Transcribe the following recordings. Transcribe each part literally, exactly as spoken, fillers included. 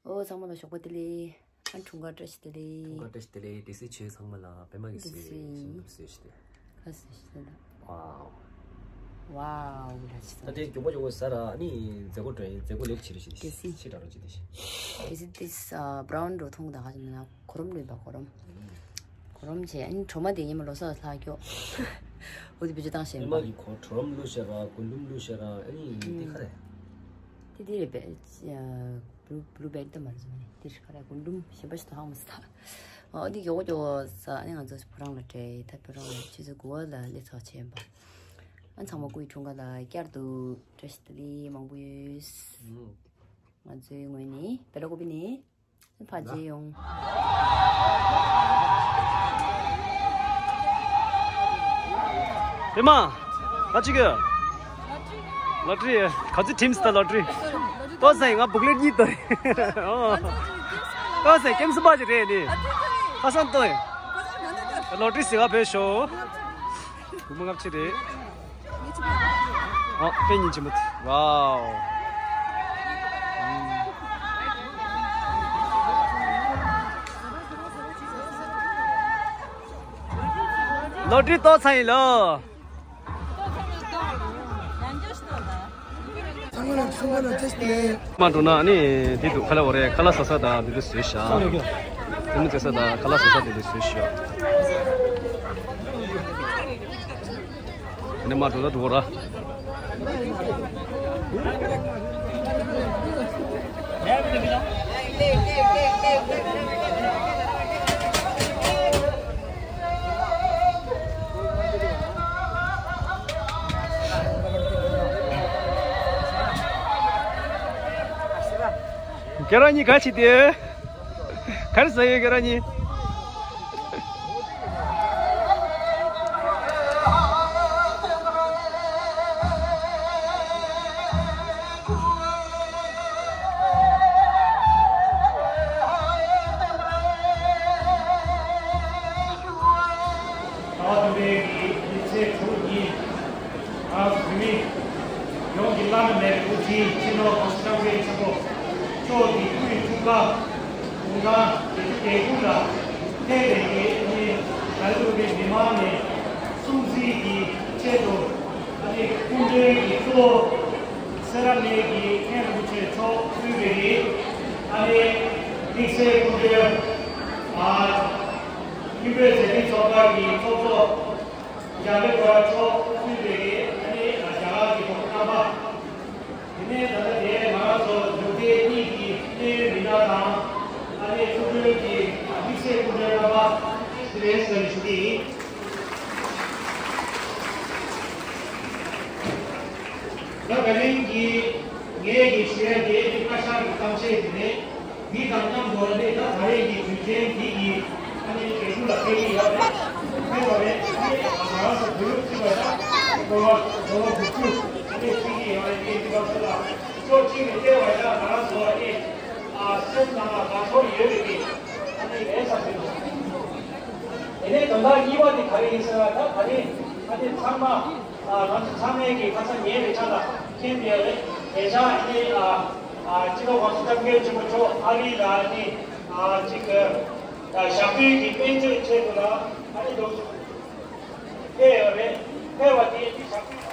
ཨོ་ཚང་མ་ལ་ཞོགས་པ་བདེ་ལེགས། ཨ་འཁྲུངས་སྐར་བཀྲ་ཤིས་བདེ་ལེགས། འཁྲུངས་སྐར་བཀྲ་ཤིས་བདེ་ལེགས། བཀྲ་ཤིས་ཆེ་ཚང་མ་ལ། པད་མ་གི་བཀྲ་ཤིས་སུས་ཤིན་ཏུ་བཀྲ་ཤིས་བདེ་ལེགས། ཁ་ཟས་ཤིན་ཏུ། ཝའོ། ཝའོ་བཀྲ་ཤིས་ད་དེ་མགྱོགས་པོ་མགྱོགས་པོ་ཟ་ར། ཨ་ནི་མཛད་སྒོ་འགྲོ་ཡིན། མཛད་སྒོ་ལེགས་བྱེད་རེ་ཞིག་བཀྲ་ཤིས་ཕྱི་དྲག་རོགས་བྱེད་དེ་ཤིག་བཀྲ་ཤིས་ཏིས་ཨ་བྷ་རའུན་འགྲོ་ཐུང་ད་ཧ་ཅང་ན་གོ་རམ་ལོས་པ་གོ་རམ། གོ་རམ་བྱས། ཨ་ནི་གྲོ་མ་དེ་ཉི་མ་ལོ་གསར་ལ་ལྷག་སྐྱོ། འོ་དེ་བེད་སྤྱོད་བཏང་ཤེས་པ། ཨ་མ་གི་གོ་གྲོ་རམ་བླུགས་ཤེས་ར། གོ་ལུམ་བླུགས་ཤེས་ར། ཨ་ནི་འདི་ཁ་རེད། དེ་དེ་རེད་པས། ཨ་བླུ་བླུ་བེད་དེ་མ་རེད་ཟེར་ནས་དེ་རེད་ཁ་རེད། གོ་ལུམ་གཞན་པ་ཞིག་ཏུ་ཧང་མ་སི་ད། འོ་འདི་མགྱོགས་པོ་མགྱོགས་པོ་ཟ། ཨ་ནི་ང་ཚོ་ཕོ་བྲང་ལ་བྲེལ། ད་ཕོ་བྲང་ལ་ཆུ་ཚོད་དགུ་པ་ལ་སླེབས་ཚར་བྱས་པ། ཨ་ཚང་མ་སྐུའི་འཁྲུངས་སྐར་ལ་བསྐྱར་དུ་བཀྲ་ཤིས་བདེ་ལེགས་མང་པོ་ཡོད། ང་ཚོའི་ངོས་ནས་བེ་ལ་ཀོ་པི་ནས། ཕ་རྗེས་ཡོང་། ཨེ་མ། ད་ཅི་གི་ལོ་ཊ་རི། ག་ཚོད་ཁྲིམས་ད་ལོ་ཊ་རི། ཏོ་སའི་ང་བུག་ལེཊ་གཉིས་ཏོ་རེད། ཏོ་སའི་ཀེམ་སུ་པ་ཅི་རེད་ནི། ཁ་སང་ཏོ་ཡིན། ལོ་ཊ་རི་ཟེར་བ་བོད་ཤོ། སྒོར་མོ་ལྔ་བཅུ་རེད། ཨ་དཔེ་སྙིང་རྗེ་མོ། ཝའོ། ལོ་ཊ་རི་ཏོག་ཙམ་ཡིན་ལོ། ཚང་མ་ལ་ཚང་མ་ལ་བཀྲ་ཤིས་བདེ་ལེགས། མ་འགྲོ་ན་ནི་འདི་འདུག་ཁ་ལག་འོ་རེད། ཁ་ལག་ཟ་ས་དང་འདི་འདྲ་བཟོས་ཤག་དེ་མི་བཟོས་ས་དང་ཁ་ལག་ཟ་ས་འདི་འདྲ་བཟོས་ཤག་དེ་ནས་མ་འགྲོ་ན་འགྲོ་ར། ཁྱེད་རང་གཉིས་ག་ཅི་དེ། ག་རེ་ཟ་ཡོད་ཁྱེད་རང་གཉིས། ང་བོད་མི་ཡོངས་ཀྱི་བླ་ན་མེད་པའི་སྐུ་ཕྲེང་སྤྱི་ནོར་༸གོང་ས་༸སྐྱབས་མགོན་ཆེན་པོ་མཆོག་གི་སྐུའི་འཁྲུངས་སྐར་དགུང་གྲངས་བརྒྱད་ཅུ་གྱ་དགུ་ལ་ཕེབས་པའི་གི་ཨ་ནི་ལ་ལུ་བའི་མི་མང་ནས་སྲུང་བརྩི་གི་ཆེད་དུ་ཨ་ནི་སྐུ་མགྲོན་གྱི་གཙོ་བོ་སེ་ར་ལས་ཀྱི་མཁན་རིན་པོ་ཆེ་མཆོག་གཙོས་པའི་གི་ཨ་ནི་དམིགས་བསལ་སྐུ་མགྲོན་ཨ། ཧིན་བོད་མཛད་འཕྲིན་ཚོགས་པ་གི་ཚོགས་གཙོ་རྒྱ་བལ་བ་མཆོག་གཙོས་པའི་ཨ་ནི་རྒྱ་གར་གྱི་གོང་མ་རྣམ་པ། དེ་ནས་ད་ལྟ་དེ་ང་རང་ཚོ་འབྲུག་སྡེ་གཉིས་ཀྱི་གནད་ཡོད་མི་སྣ་དང་ཨ་ནི་སྐུ་མགྲོན་གྱི་དམིགས་བསལ་སྐུ་མགྲོན་རྣམ་པ་ཞིག་རེད་ཟེར་ཞུ་གི་ཡིན། ད་དེ་རིང་གི་ངེད་ཀྱི་ཞུ་ཡ་དེ་བཀའ་ཤག་གི་གཏམ་བཤད་དེ་རེད། འདི་དང་མཉམ་དུ་ནི་ད་ད་རེས་ཀྱི་དུས་ཆེན་འདི་གི་ཨ་ནི་རྒྱལ་སྤྱི་ལ་ཕེབས་ཀྱི་ཡོད་རེད། ཕེབས་པ་རེད། ཨ་ནི་ང་རང་ཚོ་བོད་ལུགས་བརྩི་བ་དང་འགྲོ་བ་འགྲོ་བ་དགུ་བཅུ་ཨ་ནི་བརྩི་གི་ཡོད་རེད། དེ་འདི་བ་ཚོ་ལ་ཕྱོགས་གཅིག་ནས་བལྟས་པ་ཡིན་ན་ང་རང་ཚོ་ཨ་ནི་ཨ་སེམས་ནང་ལ་དགའ་ཚོར་ཡོད་རེད། དེ་ཨ་ནི་ལས་ས་ཟིན་འདུག་དེ་ནས་དོན་དག་གཉིས་པ་དེ་ག་རེ་ཡིན་ཟེར་ན། ད་ད་ནི་ཨ་ནི་ཚང་མ་ང་ཚོ་ཚང་མས་ཀྱི་ཁ་སང་ཉེ་བའི་ཆ་ལ་མཁྱེན་ཡོད་རེད། དེ་ཆ་ཨ་ནི་ཨ། ཨ་སྤྱི་ནོར་༸གོང་ས་༸སྐྱབས་མགོན་ཆེན་པོ་མཆོག་ཨ་རི་ལ་ནི་ཨ་ཅིག་ཨ་ཞབས་ཞུའི་གི་དཔལ་འབྱོར་ཆེད་དུ་ལ་ཨ་ནི་འདུག་ཕེབས་ཡོད་རེད། ཕེབས་པ་དེ་ནི་ཞབས་ཞུ།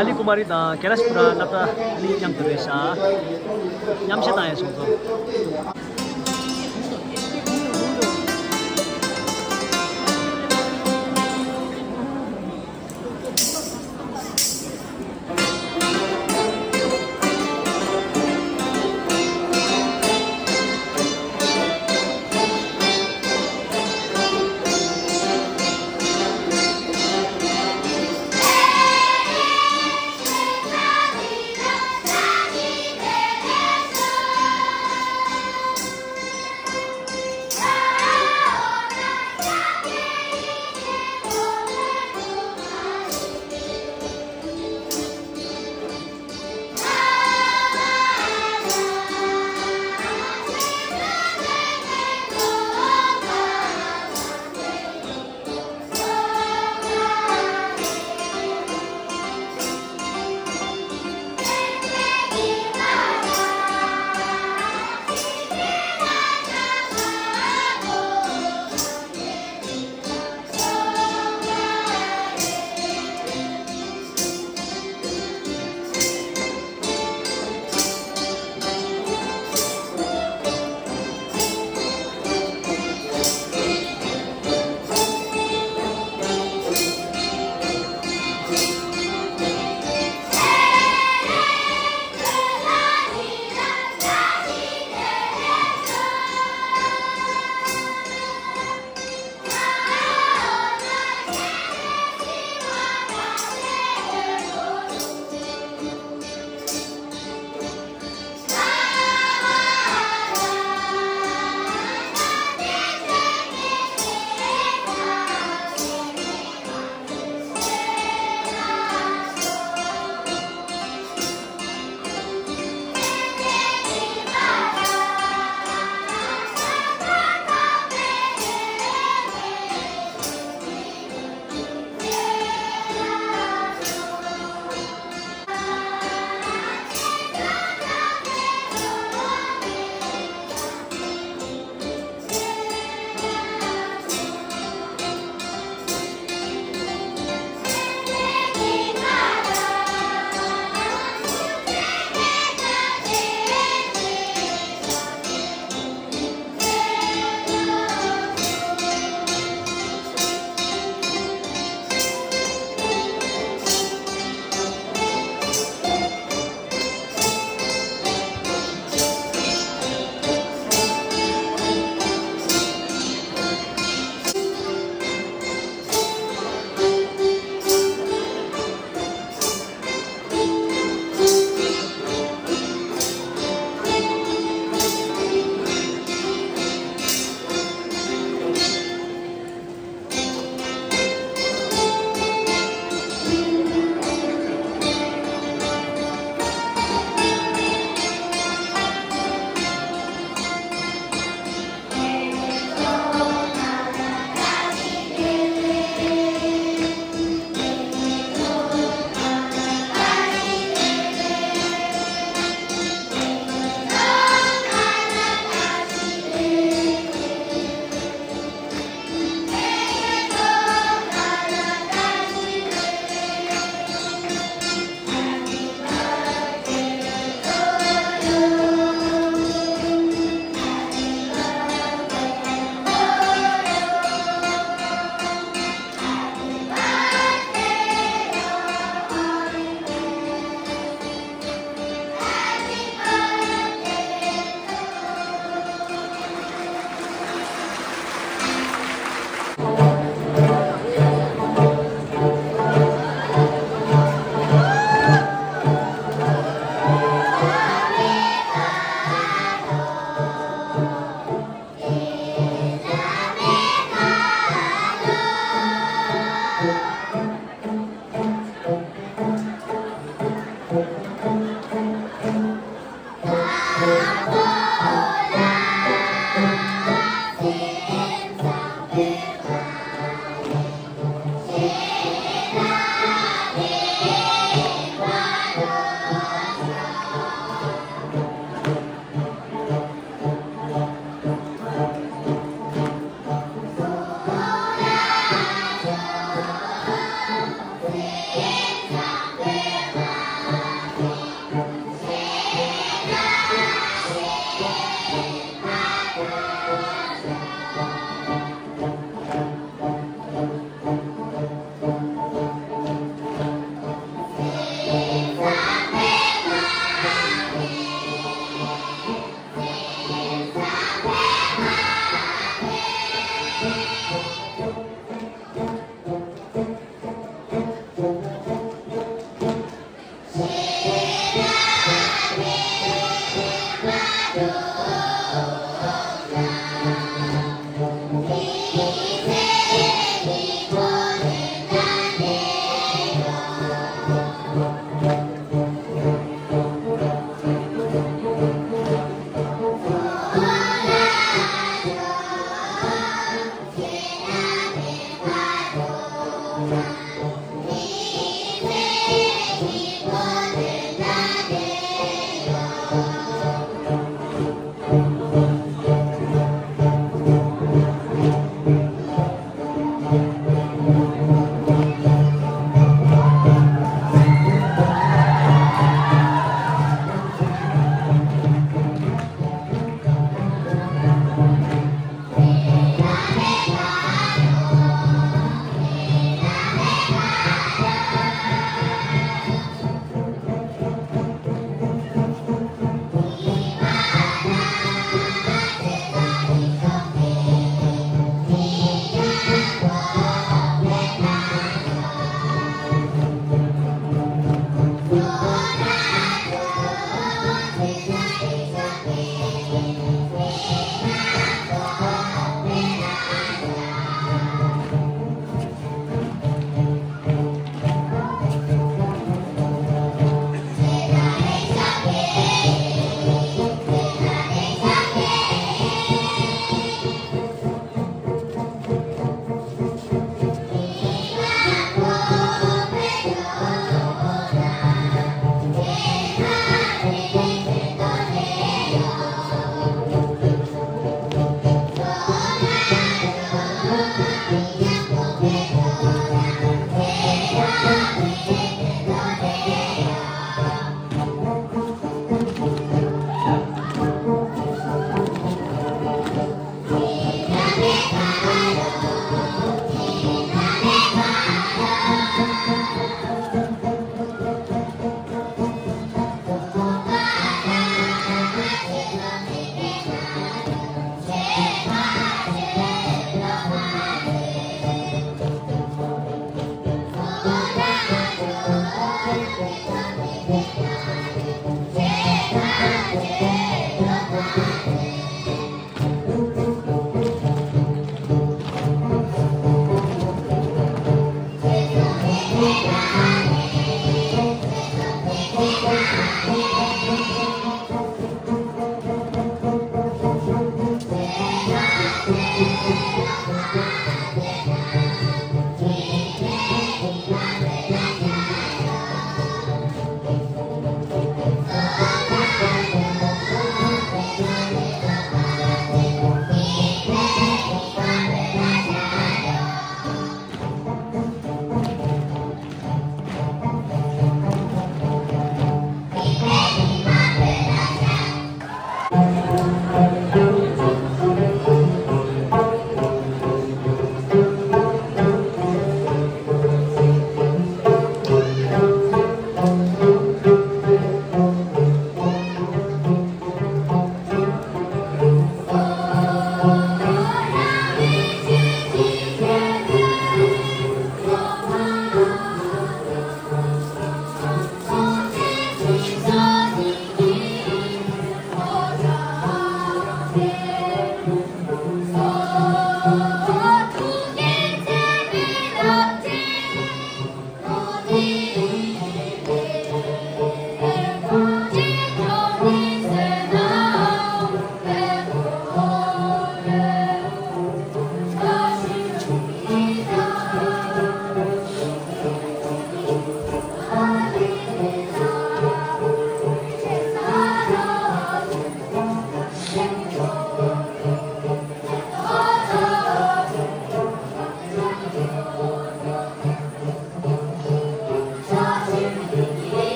ཨ་ལི་ཀུ་མ་རི་དང་ཀེ་ལ་ཤི་པུ་ར་སློབ་གྲྭ་ཨ་ནི་མཉམ་དུ་རེད་ཤག་མཉམ་བཤད་བཏང་ཡ་བྱུང་སོང་།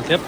དེབ།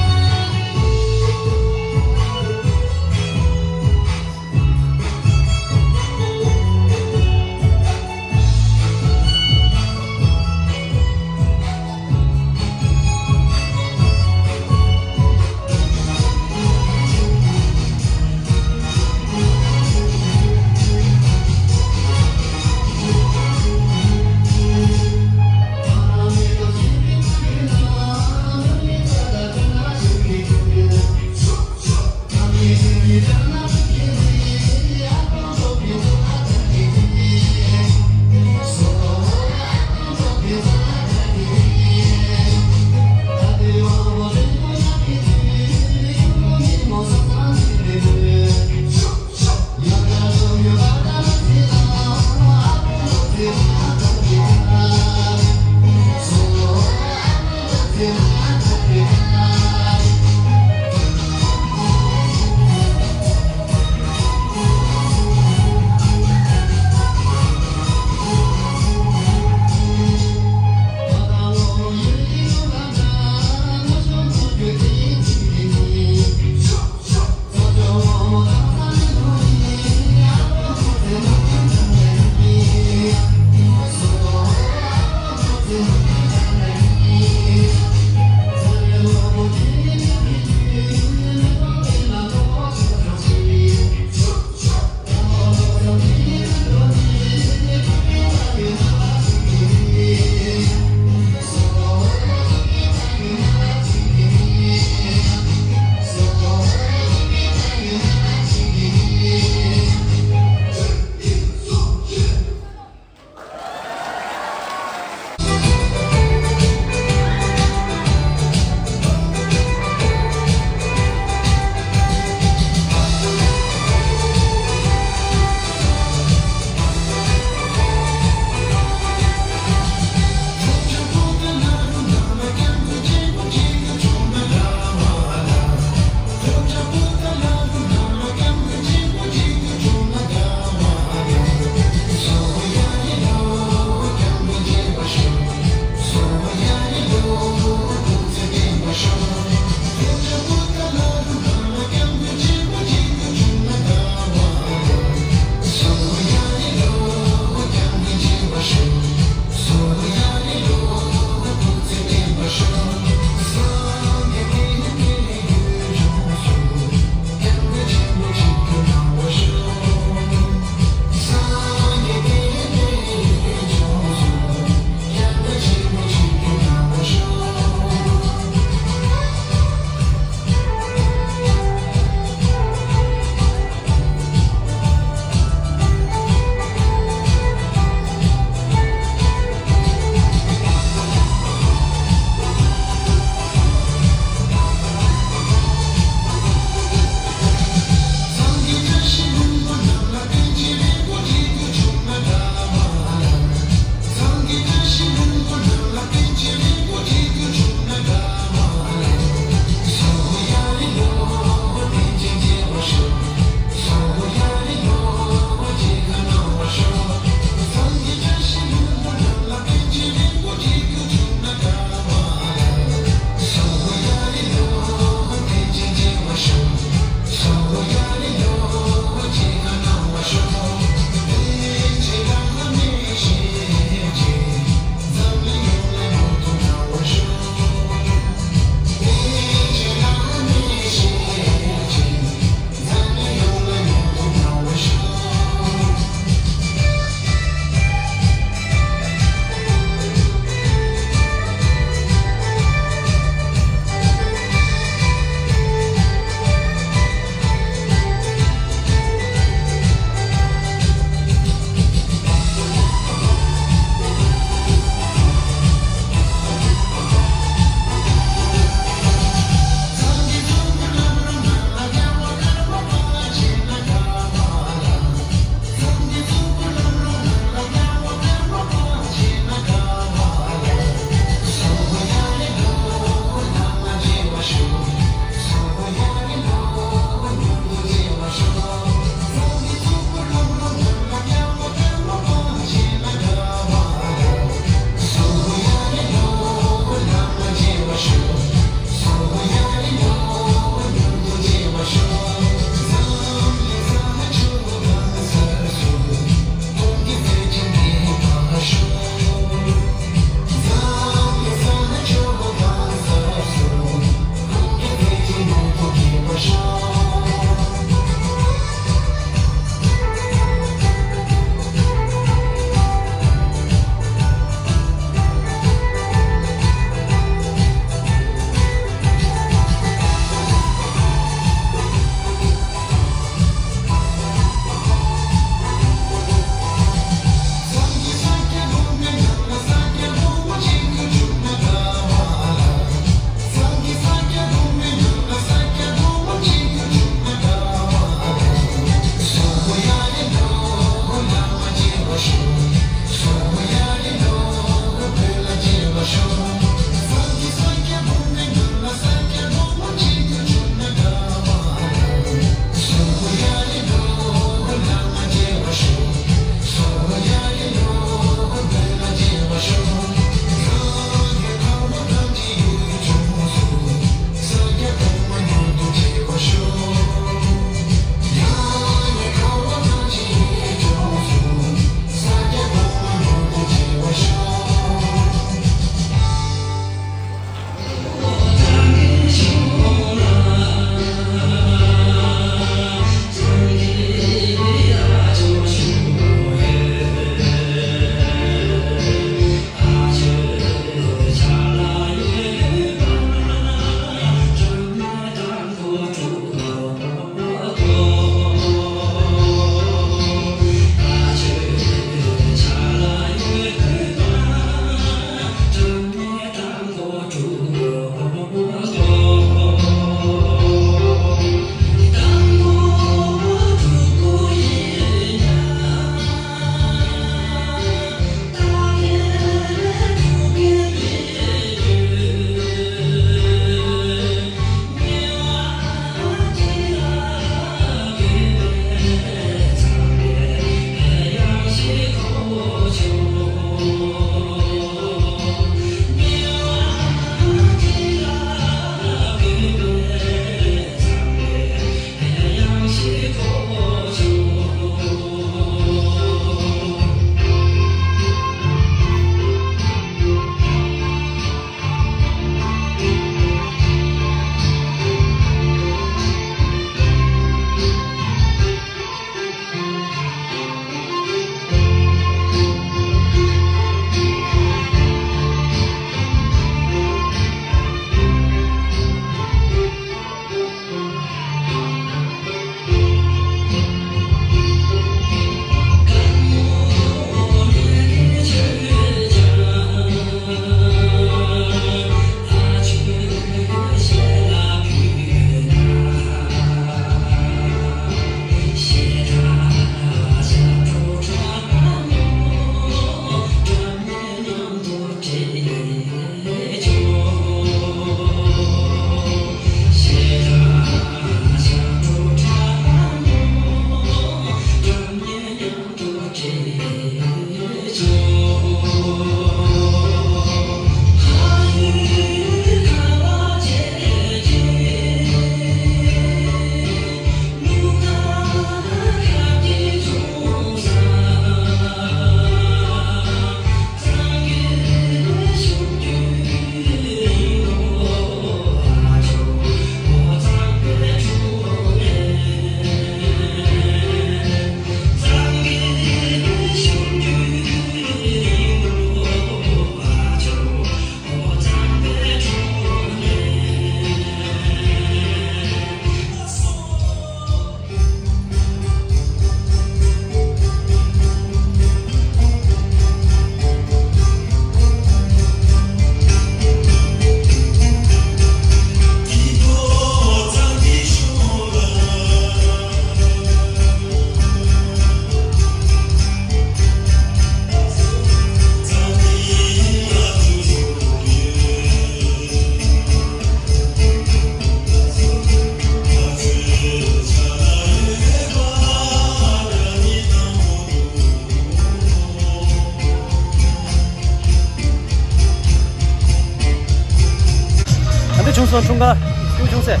ཚོང་ཁང་ཆུང་ཆུང་ཟེར།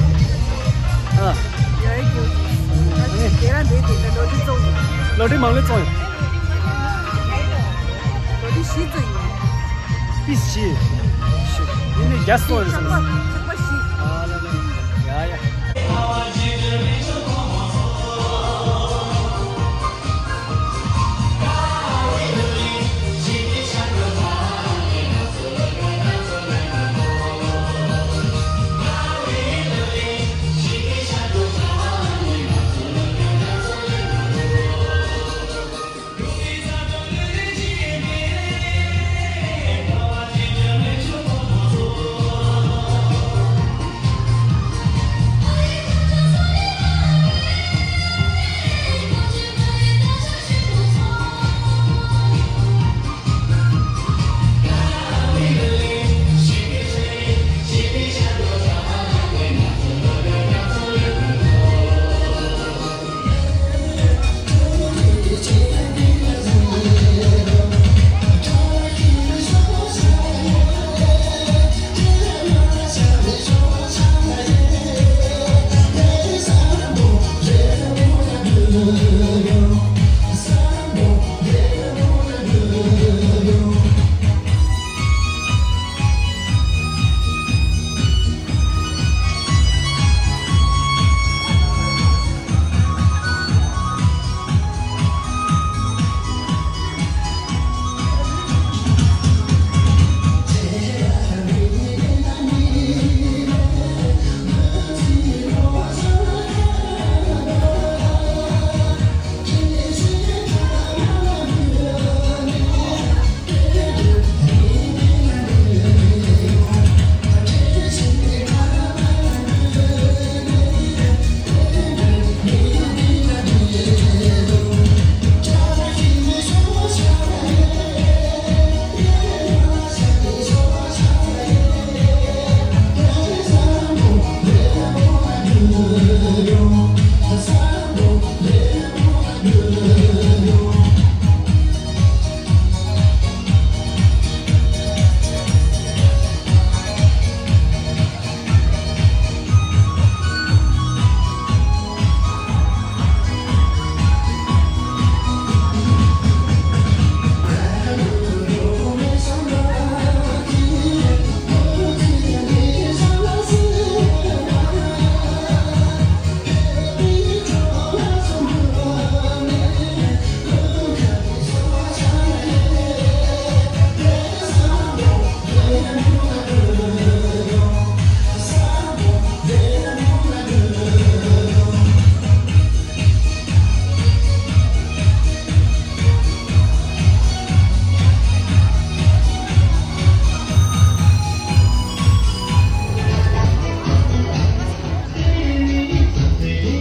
ཨ། ཡ་ཡ་ཁྱོད། ཨ་ནི། དེ་རང་འདྲེ་དེ་འདྲ་ལོ་ཏི་བཙོང་། ལོ་ཏི་མང་ལོས་བཙོང་ཡོད། ལོ་ཏི་བཞི་བཙོང་ཡོད། ཏི་བཞི། བཞི། ཡིན་ནི་རྒྱ་སོ་ཡོད་ཆག་པ། ཆག་པ་བཞི། ཨ་ལ་ལ། ཡ་ཡ།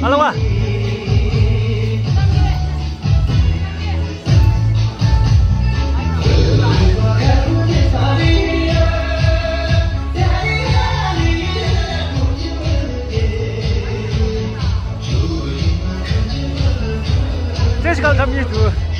ཨ་ལ་བ། བཀྲ་ཤིས་ཁ་ཁམས་ཡིན་འདུག